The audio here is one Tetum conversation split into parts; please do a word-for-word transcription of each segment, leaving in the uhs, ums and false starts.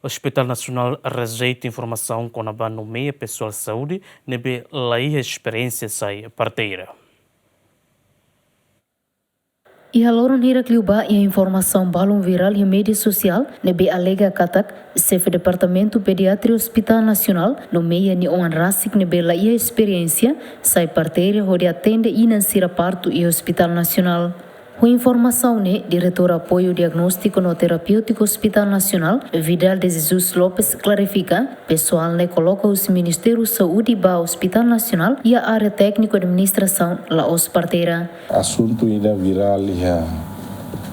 Hospital Nasionál rejeita informasaun kona-ba nomeia pesoál saúde ne'ebé laiha esperiénsia sai parteira. Iha loron hirak liubá iha informasaun balun virál iha média sosiál ne'ebé alega katak xefe Departamentu Pediatria Hospital Nasionál nomeia nia oan rasik ne'ebé laiha esperiénsia sai parteira hodi atende inan sira partu iha Hospital Nasionál. Ho informasaun ne'e, Diretór Apoiu Diagnóstiku no Terapéutiku Hospital Nasionál, Vidal de Jesus Lopes, klarifika, pesoál ne'e koloka husi Ministériu Saúde ba Hospital Nasionál iha área tékniku administrasaun, la'ós parteira. Asuntu ida virál iha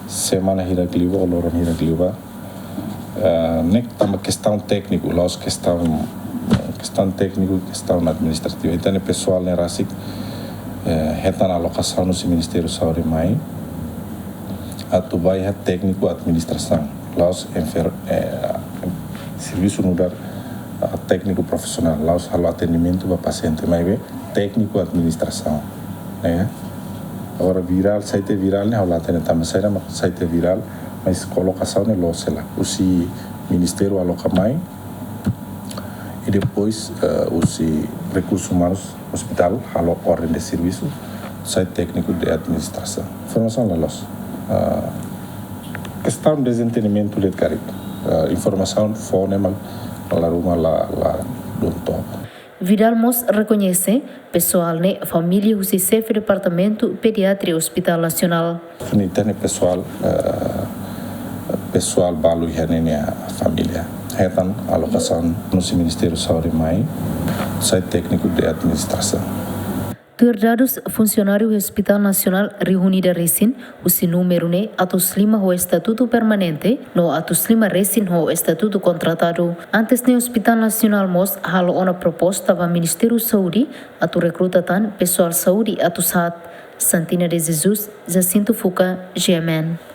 semana hirak liubá, loron hirak liubá. Eh, ne'e tanba kestaun tékniku, la'ós kestaun, kestaun tékniku, kestaun administrativa. Entaun ne'e pesoál ne'e rasik, eh, hetan alokasaun husi Ministériu Saúde mai atu ba iha tékniku administrasaun, la'ós enfer-, eh, servisu nu'udar, ah, tékniku profisionál, la'ós halo atendimentu ba pasiente, maibé tékniku administrasaun, ne'e. Agora virál, sai tiha virál ne'e ha'u la hatene tanba saida mak sai tiha virál, mas kolokasaun ne'e loos hela. Husi ministériu aloka mai, i depois, eh, husi rekursu umanus hospitál halo orden de servisu, sai tékniku de administrasaun. Informasaun la loos. Ah, kestaun dezentendimentu de'it karik. Ah, informasaun fó ne'e mak la ruma la, la dun to'o. Vidal mós rekoñese, pesoál ne'e família husi xefe Departamentu Pediatria Hospital Nasionál. Ita-nia pesoál, eh, pesoál balu iha ninia família. Hetan alokasaun husi Ministériu Saúde mai, sai tékniku de administrasaun. Tuir dadus, funsionáriu Hospital Nasionál reúne ida resin, husi númeru ne'e atus lima ho estatutu permanente, no atus lima resin ho estatutu kontratadu. Antes ne'e Hospital Nasionál mós halo ona proposta ba Ministériu Saúde atu rekruta tan pesoál saúde atus haat. Santina de Jesus, Jacinto Fuca, G M N.